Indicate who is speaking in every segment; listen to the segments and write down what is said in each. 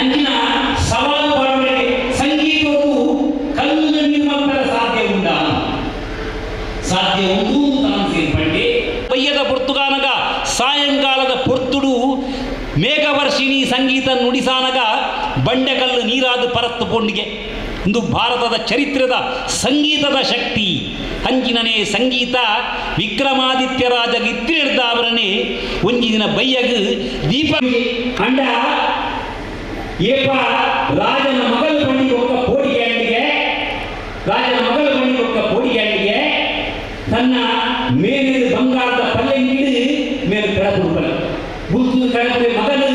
Speaker 1: ಅಂಚಿನ ಸವಾಲು ಪಾಡುವರೆಗೆ ಸಂಗೀತವು ಕಲ್ಲು ನಿರ್ಮಲ್ಪರ ಸಾಧ್ಯ ಉಂಡ ಸಾಧ್ಯ ಉಂಟು ತಾನು ಸೇರ್ಪಂಡೆ ಬಯ್ಯದ ಪೊರ್ತುಗಾನಗ ಸಾಯಂಕಾಲದ ಪೊರ್ತುಡು ಮೇಘವರ್ಷಿಣಿ ಸಂಗೀತ ನುಡಿಸಾನಗ ಬಂಡೆಕಲ್ಲು ನೀರಾದ ಪರತ್ತು ಪೊಂಡಿಗೆ ಇಂದು ಭಾರತದ ಚರಿತ್ರದ ಸಂಗೀತದ ಶಕ್ತಿ. ಅಂಚಿನನೇ ಸಂಗೀತ ವಿಕ್ರಮಾದಿತ್ಯ ರಾಜ ಇತ್ತಿರ್ದಾವರನೆ ಒಂಜಿ ದಿನ ಬಯ್ಯಗು ದೀಪ ಅಂಡ ಏಪ ರಾಜನ ಮಗಲು ಬಂಡಿ ಒಕ್ಕ ಪೋಡಿಗೆಂಡಿಗೆ ರಾಜನ ಮಗಲು ಬಂಡಿ ಒಕ್ಕ ಪೋಡಿಗೆಂಡಿಗೆ ತನ್ನ ಮೇಲಿನ ಬಂಗಾರದ ಪಲ್ಲೆಂಗಿಡು ಮೇಲು ಕಡಪುಡ್ಪಲೆ ಬುದ್ದು ಕಡಪುಡೆ ಮಗಲು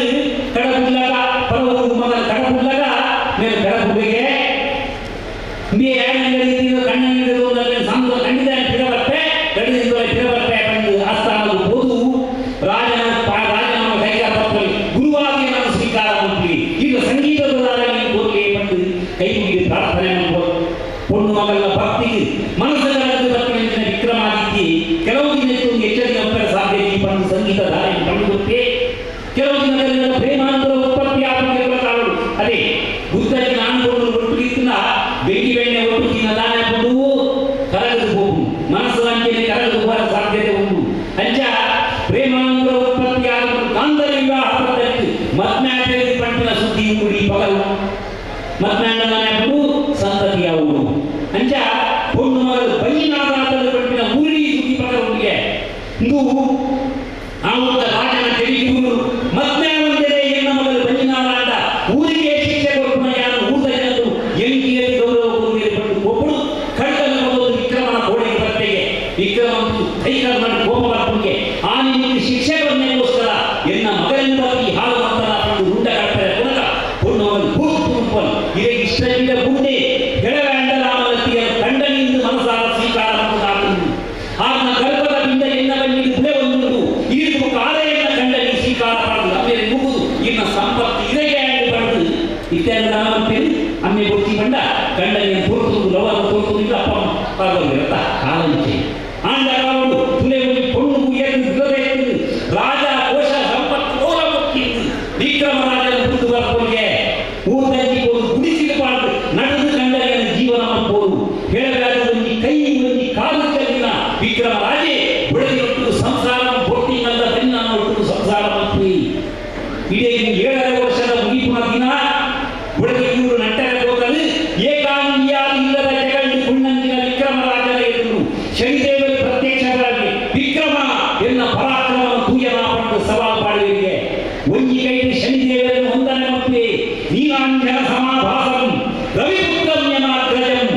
Speaker 1: ಕಡಪುಡ್ಲಾಗ ಪರವರು ಮಗಲು ಕಡಪುಡ್ಲಾಗ ಮೇಲು ಕಡಪುಡ್ಗೆ ಮೇ ಕಣ್ಣನಿಗೆ ಸಾಂದ್ರ ಖಂಡಿತ ಪಿರಬರ್ಪೆ ಗಡಿದಿಂದ ಪಿರಬರ್ಪೆ ಬಂದು ಆಸ್ಥಾನದ ಹೋದು ರಾಜನ ರಾಜನ ಕೈಗಾರ ಗುರುವಾಗಿ ನಾನು ಸ್ವೀಕಾರ ಮಾಡ್ತೀವಿ. ಈಗ ಸಂಗೀತದ ಕೋರ್ಗೆ ಬಂದು ಕೈ ಮುಗಿದು ಪ್ರಾರ್ಥನೆ ಮಾಡ್ಬೋದು. ಪೊಣ್ಣು ಮಗಳ ಭಕ್ತಿಗೆ ಮನಸ್ಸಲ್ಲಿ ಭಕ್ತಿ ವಿಕ್ರಮಾದಿತ್ಯ ಕೆಲವು ದಿನಕ್ಕೆ ಒಂದು ಎಚ್ಚರಿಕೆ ಒಪ್ಪರ ಸಾಧ್ಯ ಬಂದು ಸಂಗೀತ ಧಾರೆ ಕಂಡುಗೊತ್ತೆ. ಕೆಲವು ದಿನಗಳಿಂದ ಪ್ರೇಮಾಂತರ ಉತ್ಪತ್ತಿ ಆಗುವ ಕಾರಣ ಅದೇ ಬುದ್ಧಕ್ಕೆ ನಾನು ಒಟ್ಟು ಬೆಂಕಿ ಬೆಣ್ಣೆ ಒಟ್ಟು ತಿನ್ನ ದಾನ ಕೊಡು ಕರಗದು ಹೋಗು ಮನಸ್ಸು ಅಂಚನೆ ಕರಗದು ಹೋಗ ಸಾಧ್ಯತೆ ಉಂಟು. ಅಂಚ ಪ್ರೇಮಾಂತರ ಉತ್ಪತ್ತಿ ಆಗುವ ಗಾಂಧರ ವಿವಾಹ ಪದ್ಧತಿ ಮತ್ನಾಟೆ ಪಂಟಿನ ಸುದ್ದಿ ಉಂಟು ಪಗಲು ಮತ್ನಾಡನು ಸಂತತಿ ಯಾವುದು ಅಂಚ ಪೊಣ್ಣು ಮಗಳು ಬೈನಾದಾತಲು ಪಂಟಿನ ಊರಿ ಸುದ್ದಿ ಪಗಲು ಇಂದು ಆಮುದ ರಾಜನ ತಿಳಿಯುವುದು ಮತ್ನಾವಂದರೆ ಎನ್ನ ಮಗಳು ಬೈನಾದಾಟ ಊರಿಗೆ ಶಿಕ್ಷೆ ಕೊಟ್ಟು ಯಾರು ಊದ ಜನರು ಎಂಕಿಯಲ್ಲಿ ಗೌರವ ಕೊಡುವುದು ಒಬ್ಬಳು ಖಡ್ಗನ ಮೊದಲು ವಿಕ್ರಮನ ಕೋಣೆಗೆ ಬರ್ತೇಗೆ ವಿಕ್ರಮ ಕೈಕರ್ಮ ಕೋಪ ಬರ್ಪುಗೆ ಆ ನಿಮಗೆ ಶಿಕ್ಷೆ ಬಂದಕ್ಕೋಸ್ಕರ ಎನ್ನ ಮಗನಿಂದ ಈ ಹಾಳು ಮಾಡ್ತಾರ ಪಂಡು ರುಂಡ ಕಟ್ತಾರೆ ಪುನಃ ಪೊಣ್ಣು ಮಗಳು ಪೂರ್ತಿ ಇದೇ ಇಷ್ಟದಿಂದ ಗುಂಡೆ ಕೆಳಗಂಡರಾಮಲತಿಯ ಕಂಡನಿಂದ ಮನಸಾರ ಸ್ವೀಕಾರ ಮಾಡುವುದಾಗುವುದು. ಆತನ ಗರ್ಭದ ಪಿಂಡ ಎನ್ನ ಬನ್ನಿಗೆ ಗುಳೆ ಬಂದುಂಟು ಈರ್ದು ಕಾರೆಯನ್ನ ಕಂಡನಿ ಸ್ವೀಕಾರ ಮಾಡುವುದು ಆಮೇಲೆ ಮುಗುದು ಇನ್ನ ಸಂಪತ್ತು ಇದೆಗೆ ಪಡೆದು ಇತ್ಯಾದಿ ನಾಮಂತೇಳಿ ಅಮ್ಮೆ ಗೊತ್ತಿ ಬಂಡ ಕಂಡನಿಯನ್ನು ತೋರ್ತುದು ಲವನ ತೋರ್ತುದಿಲ್ಲ ಅಪ್ಪ ಪಾರ್ವತಿ ಕಾಲಂಚೆ ಆಂಡ ಕಾಲುಡು ತುಲೆ ಒಂದು ಪೊಣ್ಣು ಎದ್ದು ಗೃಹದ ರಾಜ ಕೋಶ ಸಂಪತ್ತು ಓಲ ಮುಕ್ತಿತ್ತು ವಿಕ್ರಮ ರಾಜನ ಹುಟ್ಟು ಬರ್ಪೊಂಗೆ ಊರ್ದಂಜಿ ಹೋದು ಗುಡಿಸಿರಬಾರ್ದು ನಡೆದು ಕಂಡನಿಯ ಜೀವನ ಮಾಡ್ಬೋದು ಹೇಳಬೇಕಾದ ಒಂಜಿ ಕೈ ಒಂಜಿ ಕಾಲು ಚಲ್ಲಿನ ವಿಕ್ರಮ ರಾಜೇ ಒಡಗಿನೊಟ್ಟು ಸಂಸಾರ ಬೊಟ್ಟಿನಲ್ಲ ಬೆನ್ನ ಒಟ್ಟು ಸಂಸಾರ ಮಾಡ್ತೀವಿ. ಇಡೀ 7.5 ವರ್ಷದ ಮುಗಿಪುನ ದಿನ ಒಡಗಿ ಇವರು ನಟ್ಟರೆ ಹೋಗಲು ಏಕಾಂಗಿಯಾದ ಇಲ್ಲದ ಜಗಂಡು ಕುಣ್ಣಂಜಿನ ವಿಕ್ರಮರಾಜನ ಎದುರು ಶನಿದೇವರು ಪ್ರತ್ಯಕ್ಷರಾಗಿ ವಿಕ್ರಮ ಎನ್ನ ಪರಾಕ್ರಮ ತೂಯನ ಪಟ್ಟು ಸವಾಲು ಪಾಡುವಿಗೆ ಒಂಜಿ ಕೈಲಿ ಶನಿದೇವರನ್ನು ಹೊಂದನೆ ಮತ್ತೆ ನೀಲಾಂಜನ ಸಮಾಭಾಸಂ ರವಿಪುತ್ರಂ ಯಮಾಗ್ರಜಂ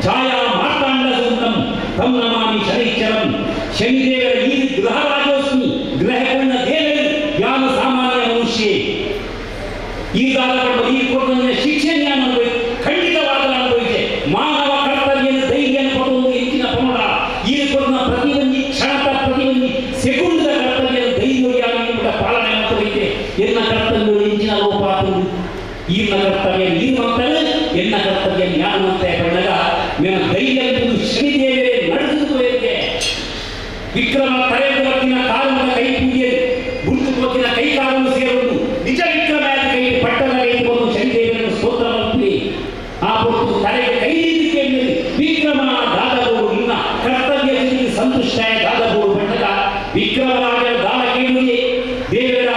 Speaker 1: ಛಾಯಾ ಮಾರ್ತಾಂಡ ಸುಂದಂ ತಂ ನಮಾಮಿ ಶನೈಶ್ಚರಂ. ಶನಿದೇವರ ಈ ಗ್ರಹರಾಜೋಸ್ಮಿ ಗ್ರಹಗಳನ್ನ ದೇವರು ಯಾವ ಸಾಮಾನ್ಯ ಮನುಷ್ಯ ಈ ಕಾಲಗಳು ಈ ಕೊಟ್ಟಂದ್ರೆ ಶಿಕ್ಷೆ ಅನುಭವಿ ಖಂಡಿತವಾದ ಅನುಭವಿಸೆ ಮಾನವ ಕರ್ತವ್ಯ ಧೈರ್ಯ ಕೊಟ್ಟೊಂದು ಹೆಚ್ಚಿನ ಪ್ರಮಾಣ ಈ ಕೊಟ್ಟ ಪ್ರತಿಯೊಂದು ಕ್ಷಣದ ಪ್ರತಿಯೊಂದು ಸೆಕುಂಡದ ಕರ್ತವ್ಯ ಧೈರ್ಯ ಪಾಲನೆ ಮಾಡ್ತೈತೆ. ಎನ್ನ ಕರ್ತವ್ಯ ಹೆಚ್ಚಿನ ಲೋಪ ಈರ್ನ ಕರ್ತವ್ಯ ನೀರು ಎನ್ನ ಕರ್ತವ್ಯ ಯಾರು ಅಂತ ಬಂದಾಗ ನನ್ನ ಧೈರ್ಯ ಶನಿದೇವರೇ ನಡೆದು ವಿಕ್ರಮ ತಲೆಗೊತ್ತಿನ ಕಾಲದ ಕೈ ಪೂಜೆ ಗುರುತು ಕೊತ್ತಿನ ಕೈ ಕಾಲನ್ನು ಸೇರುವುದು ನಿಜ ವಿಕ್ರಮ ಕೈ ಪಟ್ಟದ ಕೈ ಒಂದು ಶನಿದೇವರನ್ನು ಸ್ತೋತ್ರ ಮಾಡ್ತೀವಿ. ಆ ಹೊತ್ತು ತಲೆಗೆ ಕೈ ವಿಕ್ರಮ ದಾದಗೋಡು ನಿನ್ನ ಕರ್ತವ್ಯ ಸಂತುಷ್ಟ ದಾದಗೋಡು ಬಣ್ಣದ ವಿಕ್ರಮರಾಜರ ದಾನ ಕೇಳುವೆ ದೇವರ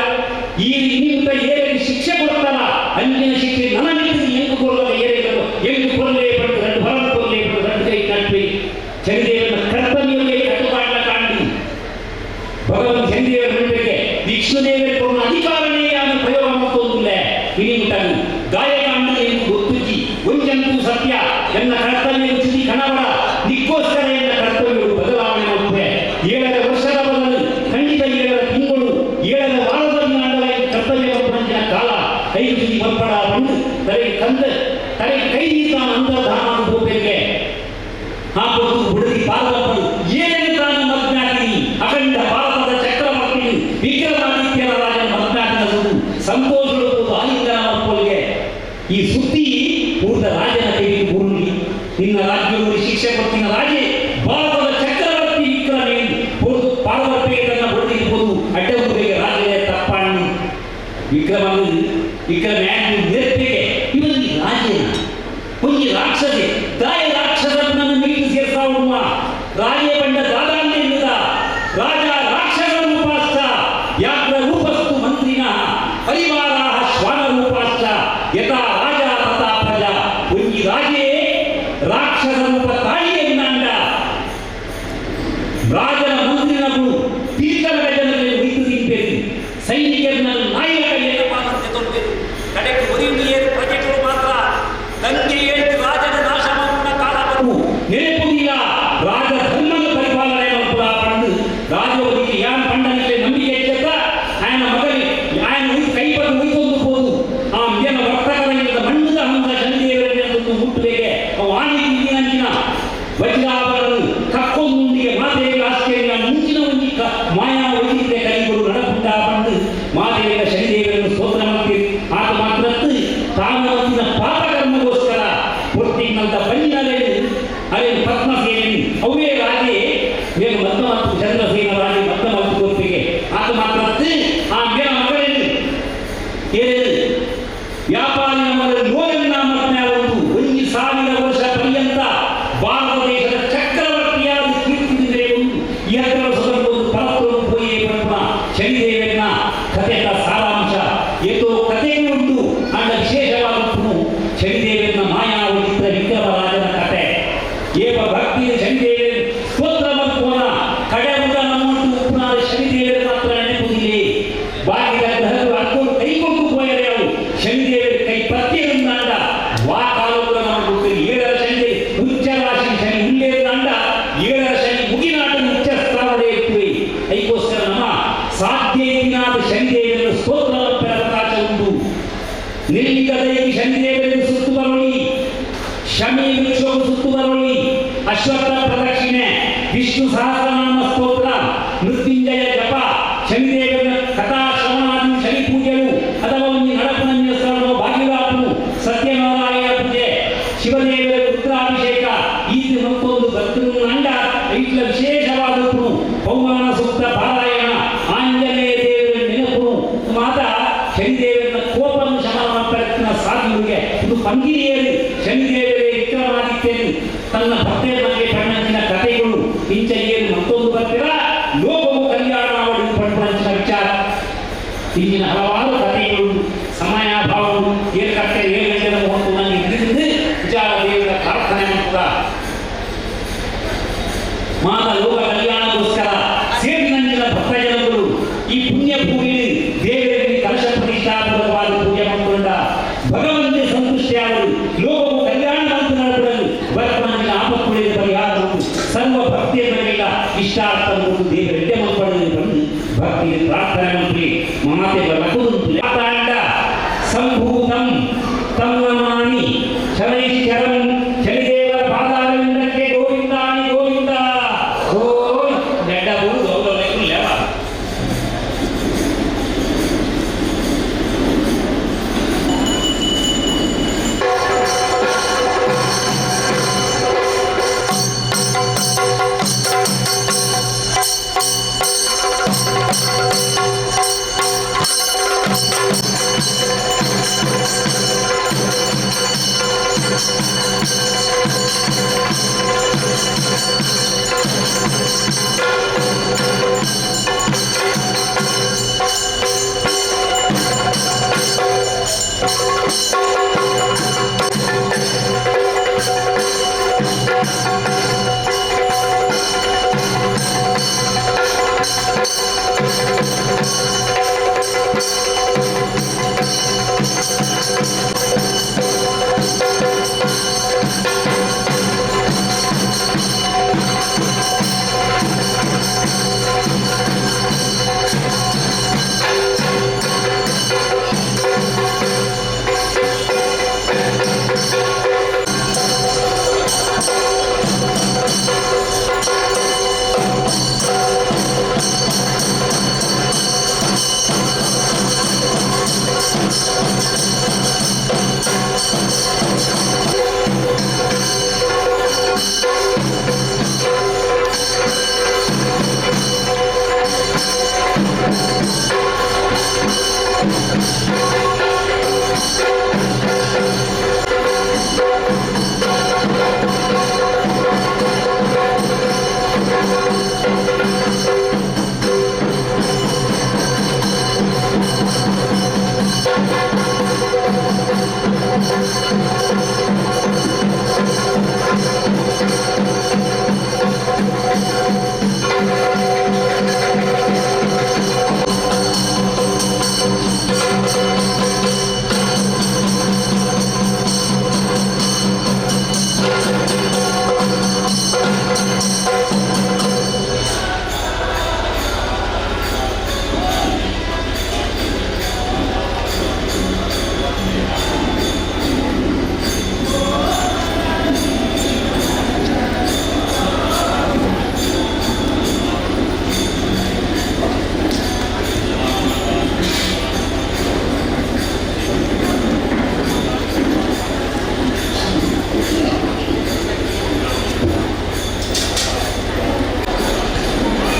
Speaker 1: ಈ ನಿಮಿತ್ತ ಏರಿಗೆ ಶಿಕ್ಷೆ ಕೊಡ್ತಾರ ಅಂಜಿನ ಶಿಕ್ಷೆ ನನಗೆ ಎಂಟು ಕೊಲ್ಲದ ಏರಿಗಳು ಎಂಟು ಕೊಲ್ಲೇ ಪಟ್ಟು రెండు ಹೊರ ಕೊಲ್ಲೇ ಪಟ್ಟು రెండు ಕೈ ಕಟ್ಟಿ ಶನಿದೇವನ ಕರ್ತವ್ಯಕ್ಕೆ ಕಟ್ಟುಪಾಡ ಕಾಣಿ ಭಗವಂತ ಶನಿದೇವರ ನಂಬಿಕೆ ವಿಷ್ಣುದೇವರ ಕೊಡುವ ಅಧಿಕಾರನೇ ಯಾನು ಪ್ರಯೋಗ ಮಾಡ್ತೊಂದಿಲ್ಲ. ಇನಿ ಗಾಯಕ ಎಂದು ಗೊತ್ತುಜ್ಜಿ ಒಂಜಂತೂ ಸತ್ಯ, ಎನ್ನ ಕರ್ತವ್ಯ ಉಚಿತಿ ಕಣವರ ನಿಕ್ಕೋಸ್ಕರ ಎನ್ನ ಕರ್ತವ್ಯಗಳು ಬದಲಾವಣೆ ಮಾಡುತ್ತೆ. 7 ವರ್ಷದ ಬದಲು ಖಂಡಿತ 7 ತಿಂಗಳು 7 ವಾರದಲ್ಲಿ ಆಂಡಲ ಕರ್ತವ್ಯ ಪಂಚಿನ ಕಾಲ ಐದು ಸುದ್ದಿ ಒಪ್ಪಡ ಬಂದು ತಲೆಗೆ ಕಂದ ತಲೆಗೆ ಕೈ ತಾನು ಅಂತರ್ಧಾನ ಹೋಗಬೇಕೆ. ಹಾಕೋದು ಬುಡದಿ ಪಾರ್ವಪ್ಪನು ಏನೇನು ತಾನು ಮಗ್ನಾಗಿ ಅಖಂಡ ಭಾರತದ ಚಕ್ರವರ್ತಿ ವಿಕ್ರಮಾದಿತ್ಯರ ರಾಜನ ಮಗ್ನಾಗಿನದು ಸಂತೋಷಗಳು ಆಲಿಂಗನ ಮಕ್ಕಳಿಗೆ ಈ ಸುದ್ದಿ ಪೂರ್ಣ ರಾಜನ ಕೈಗೆ ಬೂರ್ಲಿ. ನಿನ್ನ ರಾಜ್ಯದಲ್ಲಿ ಶಿಕ್ಷೆ ಕೊಟ್ಟಿನ ರಾಜೆ ಭಾರತದ ಚಕ್ರವರ್ತಿ ವಿಕ್ರಮೇ ಪೂರ್ಣ ಪಾರ್ವತಿಗೆ ತನ್ನ ಬುಡದಿರ್ಬೋದು ಅಡ್ಡಗುರಿಗೆ ರಾಜನೇ ತಪ್ಪಾಣಿ ವಿಕ್ರಮನು ವಿಕ್ರಮ ನೆರಪಿಗೆ ಇವನಿಗೆ ರಾಜೇನ ಒಂಜಿ ರಾಕ್ಷಸೆ ದಾಯ ರಾಕ್ಷಸನ ಮೀಟು ಸೇರ್ಸಾವುವ ರಾಜೇ ಬಂಡ ದಾದಾಂಡ ರಾಜ ರಾಕ್ಷಸ ರೂಪಾಶ್ಚ ವ್ಯಾಘ್ರ ರೂಪಸ್ತು ಮಂತ್ರಿನ ಪರಿವಾರ ಶ್ವಾನ ರೂಪಾಶ್ಚ ಯಥಾ ರಾಜ ತಥಾ ಪ್ರಜಾ. ಒಂಜಿ ರಾಜೇ ರಾಕ್ಷಸ ರೂಪ ತಾಯಿಯನ್ನಾಂಡ ರಾಜನ ಮಂತ್ರಿನಗಳು ತೀರ್ಥನ ಗಜನಲ್ಲಿ ಉಳಿತು ತಿಂಪೇರು ಸೈನಿಕರನ್ನ ನಾಯಿಯ ಕೈಯನ್ನು ಮಾತ್ರ ತೊಂದರೆ ಕಡೆಗೆ ಒರಿಯುಳಿಯರು ಪ್ರಜೆಗಳು ಮಾತ್ರ ತಂದೆ ಏಳು ರಾಜನ ನಾಶ ಮಾಡುವ ಕಾಲ ಬರು ನೆನಪುದಿಲ್ಲ. ರಾಜ ಧರ್ಮದ ಪರಿಪಾಲನೆ ಮಲ್ಪುರ ಪಂಡು ರಾಜವರಿಗೆ ಯಾನ್ ಪಂಡನಿಗೆ ನಂಬಿಕೆ ಹೆಚ್ಚತ್ತ ಆಯನ ಮಗನಿ ಆಯನ ಕೈಪಟ್ಟು ಉಯ್ತೊಂದು ಹೋದು ಆ ಮೇನ ವರ್ತಕನಿಂದ ಮಣ್ಣದ ಹಂಸ ಶನಿದೇವರನ್ನು ಮುಟ್ಟುವೆಗೆ ಅವು ಆನಿ ತಿಂದಿನಂಚಿನ ವಜ್ರಾಭರನು ಕಕ್ಕೊಂದುಂಡಿಗೆ ಮಾತೆಯ ಆಶ್ಚರ್ಯ ಮುಂಚಿನ ಒಂಜಿ ಮಾಯಾ ಒಯ್ದಿದ್ದೆ ಕೈಗಳು ನಡಪುಟ್ಟ ಪಂಡು ಮಾತೆಯ ಶನಿದೇವರನ್ನು ಸ್ತೋತ್ರ ಮಾಡ್ತೀರಿ. ಆತ ಮಾತ್ರದ್ದು ತಾನು ಪಾಪಕರ್ಮಗೋಸ್ಕರ ಪೂರ್ತಿನಂತ ಬಣ್ಣಿನಲ್ಲೇನು ಅದೇ ಪದ್ಮಸೇನಿ ಅವೇ ರಾಜೇ ಮೇಲು ಮದ್ದ ಮತ್ತು ಚಂದ್ರಸೇನ ರಾಜೆ ಮದ್ದ ಮತ್ತು ಗೊತ್ತಿಗೆ ಆತ ಮಾತ್ರದ್ದು ಆ ಮೇಲ ಮಗನೇನು ಏನೇನು ವ್ಯಾಪಾರಿ ಮಗನ ಲೋಕನ್ನ ಒಂದು 1000 ವರ್ಷ ಪರ್ಯಂತ ಭಾರತ ದೇಶದ ಚಕ್ರವರ್ತಿಯಾದ ಕೀರ್ತಿಸಿದರೆ ಒಂದು ಎತ್ತರ ಸುಗಂಧ ಪರತ್ವ ಪೋಯೇ ಪದ್ಮ ಶನಿದೇವನ ಕಥೆಯ ಸಾರಾಂಶ ಏತೋ ಕಥೆಗಳುಂಟು. ಅಂಡ ವಿಶೇಷವಾದದ್ದು ಶನಿದೇವನ ಮಾಯಾವಚಿತ್ರ ವಿಕ್ರಮರಾಜನ ಕಥೆ. ಏವ ಭಕ್ತಿಯ ಶನಿದೇವ ಸ್ತೋತ್ರ ಮಕ್ಕಳ ಕಡೆಮುಗ ನಮ್ಮಂಟು ಉಪ್ಪುನಾದ ಶನಿದೇವರ ಮಾತ್ರ ನೆನಪುದಿಲ್ಲ. ಬಾಗಿದ ಗ್ರಹಗಳು ಅರ್ಕೊಂಡು ಕೈಗೊಂಡು ಪೋಯರೆ ಅವು ಶನಿದೇವರ ಕೈ ಪತ್ತಿರುಂದಾಂಡ ವಾ ಕಾಲಗಳು ನಮಗೆ 7 ಶನಿ ಉಚ್ಚ ರಾಶಿ ಶನಿ ಉಳ್ಳೇದಾಂಡ 7 ಶನಿ ಮುಗಿನಾಟ ಉಚ್ಚ ಸ್ಥಾನದೇ ಇರ್ತವೆ. ಅದಕ್ಕೋಸ್ಕರ ನಮ್ಮ ಸಾಧ್ಯನಾದ ಶನಿದೇವರನ್ನು ಸ್ತೋತ್ರ ಅವಕಾಶ ಉಂಟು. ನೆಲ್ಲಿಕದೈಗೆ ಶನಿದೇವರನ್ನು ಸುತ್ತು ಬರೋಳಿ, ಶಮಿ ವೃಕ್ಷವು ಸುತ್ತು ಬರೋಳಿ, ಅಶ್ವತ್ಥ ಪ್ರದಕ್ಷಿಣೆ, ವಿಷ್ಣು ಸಹಸ್ರನಾಮ ಸ್ತೋತ್ರ, ಮೃತ್ಯುಂಜಯ ಜಪ, ಶನಿದೇವರ ಕಥಾ ಶ್ರವಣಾದಿ ಶನಿ ಪೂಜೆಯು ಅಥವಾ ಒಂದು ನಡಪನ ಸ್ಥಳದ ಬಾಗಿಲಾಪನು ಸತ್ಯನಾರಾಯಣ ಪೂಜೆ, ಶಿವದೇವರ ರುದ್ರಾಭಿಷೇಕ ಈ ಮತ್ತೊಂದು ಭಕ್ತರು ಅಂಡ ಇಟ್ಲ ವಿಶೇಷವಾದದ್ದು ಪೌಮಾನ ಸೂಕ್ತ ಪಾರಾಯಣ, ಆಂಜನೇಯ ದೇವರ ನೆನಪು ಮಾತ ಶನಿದೇವರ ಕೋಪವನ್ನು ಶಮನ ಪ್ರಯತ್ನ ಸಾಧುವಿಗೆ ಇದು ಪಂಗಿರಿಯಲ್ಲಿ ಶನಿದೇವರೇ ವಿಕ್ರಮಾದಿತ್ಯನು ತನ್ನ ಭಕ್ತರ ಬಗ್ಗೆ ಪಣ್ಣಂಚಿನ ಕಥೆಗಳು ಇಂಚಲಿಯಲ್ಲಿ ಮತ್ತೊಂದು ಬರ್ತೀರ ಲೋಕವು ಕಲ್ಯಾಣ ಪಣ್ಣಂಚಿನ ವಿಚಾರ. ಇಂದಿನ ಹಲವಾರು ಕಥೆಗಳು ಸಮಯಾಭಾವವು 7 ಗಂಟೆ 7 ಗಂಟೆಯ ಹೊತ್ತು ನನಗೆ ಹಿಡಿದು ವಿಚಾರ ದೇವರ ಪ್ರಾರ್ಥನೆ ಮಾಡ್ತಾ ಮಾತ ಲೋಕ ಕಲ್ಯಾಣಕ್ಕೋಸ್ಕರ ಸೇರಿನಂಚಿನ ಭಕ್ತ ಜನಗಳು ಈ ಪುಣ್ಯ ಭೂಮಿಯಲ್ಲಿ ದೇವರಿಗೆ ಕಲಶ ಪ್ರತಿಷ್ಠಾಪಕವಾದ ಪೂಜೆ ಮಾಡಿಕೊಂಡ ಭಗವಂತ ಸಂತುಷ್ಟಿಯಾಗಲು ಲೋಕವು ಕಲ್ಯಾಣ ನಡೆದಲು ಬರ್ತಮಾನಿನ ಆಪತ್ತುಗಳಿಗೆ ಪರಿಹಾರ ಸರ್ವ ಭಕ್ತಿಯ ಬಗೆಲ್ಲ ಇಷ್ಟಾರ್ಥ ದೇವರೆಡ್ಡೆ ಮಕ್ಕಳಲ್ಲಿ ಬಂದು ಭಕ್ತಿಯ ಪ್ರಾರ್ಥನೆ ಮಾಡಿ ಮಾತೆ ಬರಕುಂತು ಸಂಭೂತಂ ತಮ್ಮಮಾನಿ ಶನೈಶ್ಚರಂ ಶನಿದೇವರ ಪಾದಾರವಿಂದಕ್ಕೆ ಗೋವಿಂದಾನಿ ಗೋವಿಂದ ಗೋ ನೆಡ್ಡಬಹುದು ಗೌರವ ಲೇವ.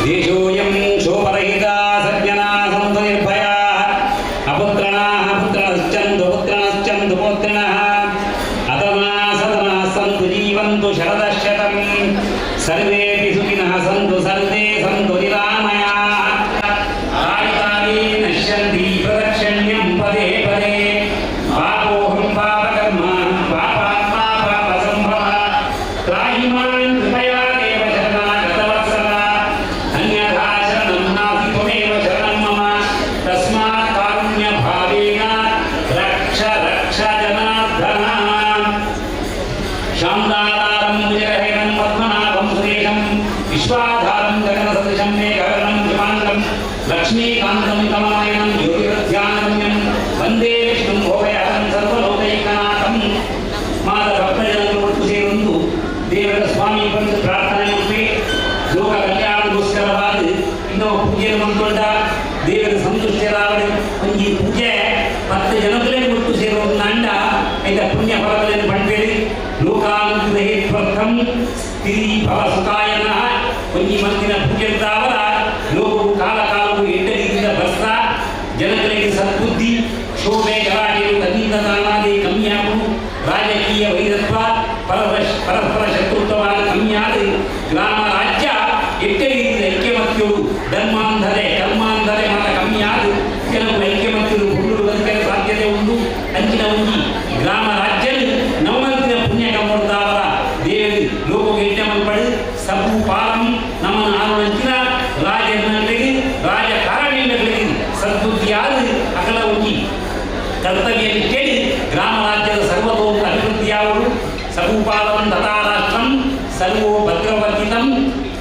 Speaker 1: देशोऽयं शोभरहिता सज्जना सन्तु निर्भयाः अपुत्रणाः पुत्रणश्चन्तु पुत्रणश्चन्तु पौत्रिणः अतना सदनाः सन्तु जीवन्तु शरदशतं सर्वेऽपि सुखिनः सन्तु सर्वे सन्तु निरामयाः तानि नश्यन्ति प्रदक्षिण्यं पदे पदे पापोऽहं पापकर्म पापात्मा पापसम्भवः त्राहि मां कृपया देव शरणागतवत्सला अन्यथा शरणं नास्ति त्वमेव शरणं मम तस्मात् कारुण्यभावेन रक्ष रक्ष जनार्दन। शान्ताकारं भुजगहेनं पद्मनाभं सुरेशं विश्वाधारं गगनसदृशं मेघवर्णं हिमाङ्गं लक्ष्मीकान्तं कमलनयनं ज्योतिरध्यानगम्यं वन्दे विष्णुं भोगयहरं सर्वलोकैकनाथं। ಮಾತ ಭಕ್ತಜನರು ಒಟ್ಟು ಸೇರೊಂದು ದೇವರ ಸ್ವಾಮಿ ಬಂದು ಪ್ರಾರ್ಥನೆ ಮಾಡಿ ಲೋಕ ಕಲ್ಯಾಣಗೋಸ್ಕರವಾದ ಇನ್ನೂ ಪೂಜೆಯನ್ನು ಮಂಕೊಂಡ ದೇವರ ಸಂತುಷ್ಟರಾವಳಿ ಒಂಜಿ ಪೂಜೆ 10 ಜನಗಳೇ ಒಟ್ಟು ಸೇರೋದು ನಾಂಡ ಐತ ಪುಣ್ಯ ಫಲಗಳನ್ನು ಪಂಪೇಳಿ ಲೋಕಾನುಗ್ರಹೇ ಸ್ಥಿತಿ ಭವ ಸುಖಾಯನ ಒಂಜಿ ಮಂದಿನ ಪೂಜೆ ತಾವರ ಲೋಕವು ಕಾಲ ಕಾಲವು ಎಡ್ಡ ರೀತಿಯ ಬರ್ಸ ಜನಗಳಿಗೆ ಸದ್ಬುದ್ಧಿ ಶೋಭೆ ಗಲಾಟೆಯು ತನ್ನಿಂದ ತಾನಾಗಿ ಕಮ್ಮಿಯಾಗು ರಾಜಕೀಯ ವೈರತ್ವ ಪರಸ್ಪರ ಶತ್ರುತ್ವವಾದ ಕಮ್ಮಿಯಾದ ಗ್ರಾಮ ರಾಜ್ಯ ಎಟ್ಟ ರೀತಿಯ ಐಕ್ಯಮತ್ಯವು ಧರ್ಮಾಂಧರೆ ಕರ್ಮಾಂಧರೆ ಮಾತ ಕಮ್ಮಿಯಾದ ಕೆಲವು ಐಕ್ಯಮತ್ಯರು ಹುಡುಗರು ಬದುಕಲು ಸಾಧ್ಯತೆ ಉಂಟು. ಅಂಚಿನ ಒಂಜಿ ಗ್ರಾಮ ರಾಜ್ಯ ನವಮಂತಿನ ಪುಣ್ಯ ಕಮ್ಮೊಡ್ತಾವರ ದೇವರು ಲೋಕಕ್ಕೆ ಎಡ್ಡೆ ಮಲ್ಪಡು ಸಬ್ಬು ಪಾಲಂ ನಮ್ಮನ ಆರುಣಂಚಿನ ರಾಜಗಳಿಗೆ ರಾಜಕಾರಣಿಗಳಿಗೆ ಸದ್ಬುದ್ಧಿಯಾದ ಅಕಲ ಒಂಜಿ ಕರ್ತವ್ಯ ಕೇಳಿ ಗ್ರಾಮ ರಾಜ್ಯದ ಸರ್ವತೋಮುಖ ಅಭಿವೃದ್ಧಿಯಾವರು. ಸಬೂಪಾಲಂ ತಥಾ ರಾಷ್ಟ್ರಂ ಸರ್ವೋ ಭದ್ರವರ್ಜಿತಂ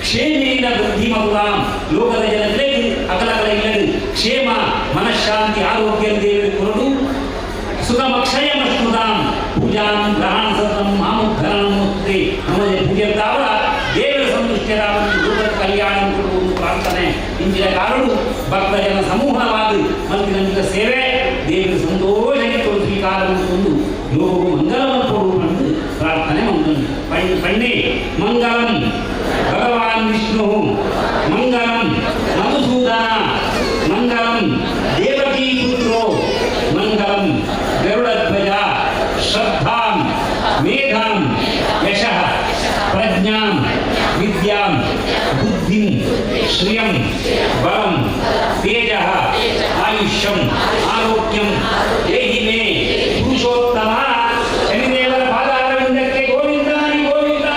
Speaker 1: ಕ್ಷೇಮೇನ ವೃದ್ಧಿ ಮಧುರಾಂ. ಲೋಕದ ಜನಗಳಿಗೆ ಅಕಲಕಲ ಇಲ್ಲದು ಕ್ಷೇಮ ಮನಃಶಾಂತಿ ಆರೋಗ್ಯ ದೇವರು ಕೊರಡು ಸುಖಮಕ್ಷಯಮಶ್ನುತಾಂ ಪೂಜಾಂ ಗ್ರಹಣ ಸತಂ ಮಾಮುದ್ಧರಣಂ ಮುಕ್ತಿ. ನಮ್ಮದೇ ಪೂಜೆ ತಾವರ ದೇವರ ಸಂತುಷ್ಟರಾವನ್ನು ಲೋಕದ ಕಲ್ಯಾಣ ಕೊಡುವುದು ಪ್ರಾರ್ಥನೆ. ಇಂದಿನ ಕಾರಣ ಭಕ್ತ ಜನ ಸಮೂಹವಾದ ಮಂದಿರ ಸೇವೆ ದೇವರ ಸಂತೋಷಕ್ಕೆ ಕೊಡು ಸ್ವೀಕಾರ ಮಾಡಿಕೊಂಡು ಲೋಕವು ಮಂಗಲವನ್ನು ಕೊಡುವ ಪ್ರಾರ್ಥನೆ ಮಂಗಲ ಪಂಡೆ ಮಂಗಲಂ ಭಗವಾನ್ ವಿಷ್ಣು ಮಂಗಲಂ ಮಧುಸೂದನ ಮಂಗಲಂ ದೇವಕೀ ಪುತ್ರೋ ಮಂಗಲಂ ಗರುಡಧ್ವಜ ಶ್ರದ್ಧಾಂ ಮೇಧಾಂ ಯಶಃ ಪ್ರಜ್ಞಾಂ ವಿದ್ಯಾಂ ಬುದ್ಧಿಂ ಶ್ರಿಯಂ ಬಲಂ ತೇಜಃ ಆಯುಷ್ಯಂ ಆರೋಗ್ಯಂ ದೇಹಿ ಮೇ ಪುರುಷೋತ್ತಮ. ಶನಿದೇವರ ಪಾದಾರವಿಂದಕ್ಕೆ ಗೋವಿಂದ ಗೋವಿಂದ.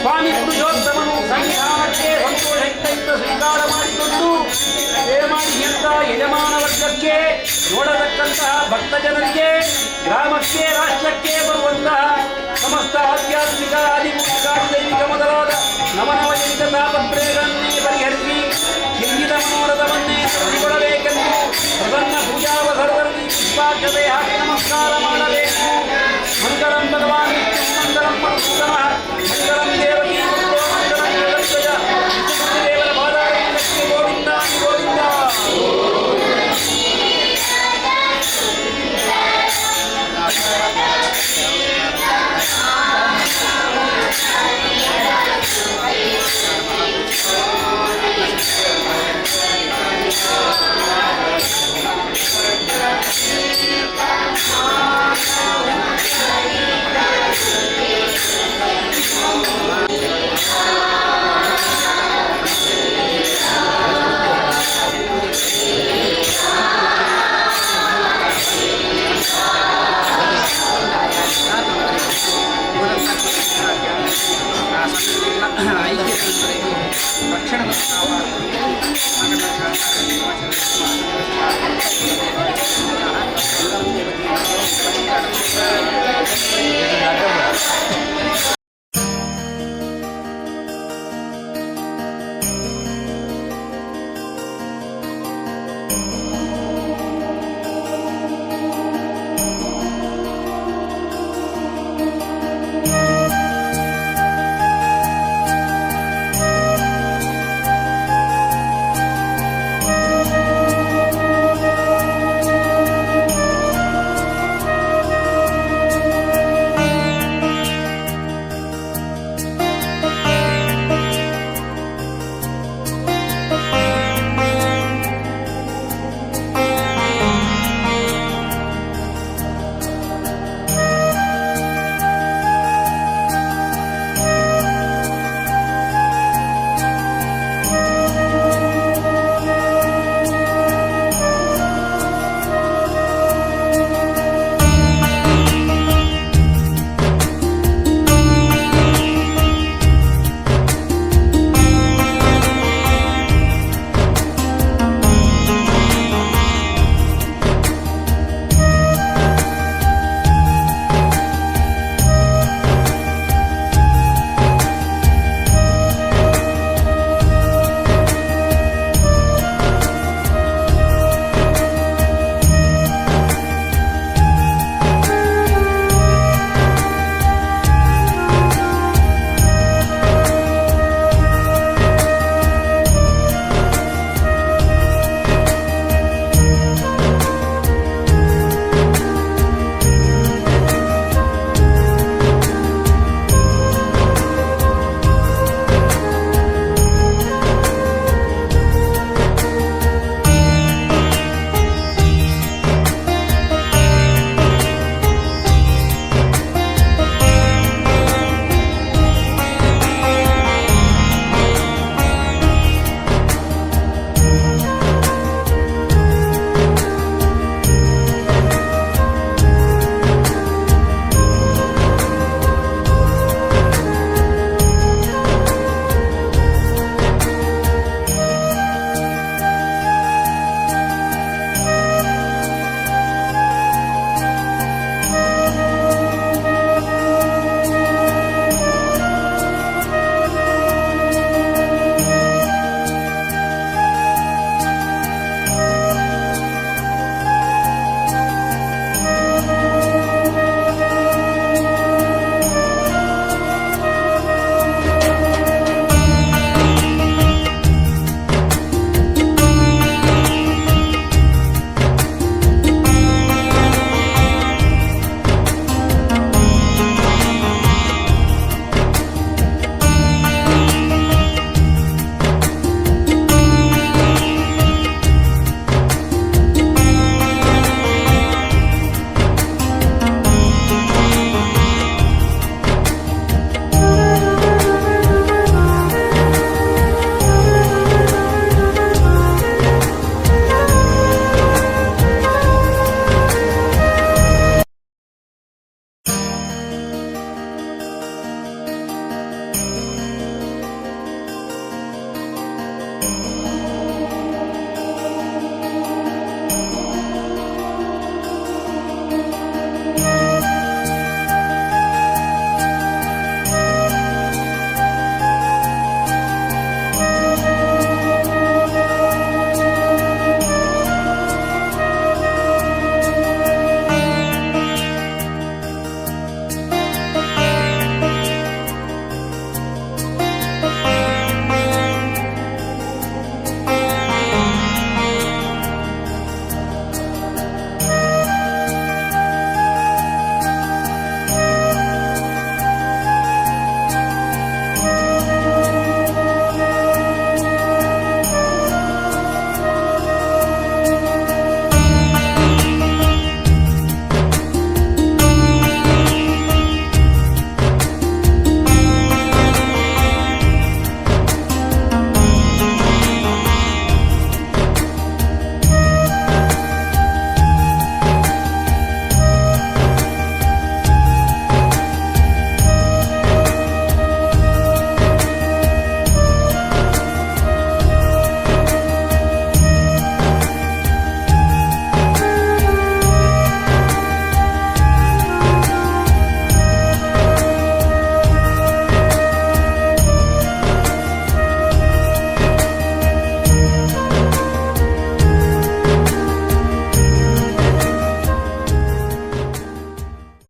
Speaker 2: ಸ್ವಾಮಿ ಪುರುಷೋತ್ತಮನು ಸನ್ನಿಧಾನಕ್ಕೆ ಸಂತೋಷಯುಕ್ತ ಸ್ವೀಕಾರ ಮಾಡಿಕೊಂಡು ಮಾಡಿದಂಥ ಯಜಮಾನ ವರ್ಗಕ್ಕೆ, ನೋಡತಕ್ಕಂತಹ ಭಕ್ತ ಜನರಿಗೆ, ಗ್ರಾಮಕ್ಕೆ, ರಾಷ್ಟ್ರಕ್ಕೆ ಬರುವಂತಹ ಸಮಸ್ತ ಆಧ್ಯಾತ್ಮಿಕ ಆದಿಭೂತ ಮೊದಲಾದ ನವನವಜನಿತ ತಾಪತ್ರಯಗಳನ್ನೇ ಪರಿಹರಿಸಿ ಚಿಂತಿತ ಮನೋರಥವನ್ನೇ ಕೊಡಬೇಕೆಂದು ಪ್ರಸನ್ನ ಪೂಜಾವಸರದಲ್ಲಿ ಪುಷ್ಪಾಕ್ಷತೆ ಹಾಕಿ ನಮಸ್ಕಾರ ಮಾಡಬೇಕು. ಮಂಗಳಂ ಭಗವಾನ್ ಮಂಗಳಂ ಮಧುಸೂದನ ಮಂಗಳಂ ದೇವಕೀ ಪುತ್ರೋ ಮಂಗಳಂ ಜಗದ್ವಜ ದೇವರ ಪಾದಾರವಿಂದಕ್ಕೆ ಗೋವಿಂದ ಗೋವಿಂದ.
Speaker 3: ರಕ್ಷಣೆ.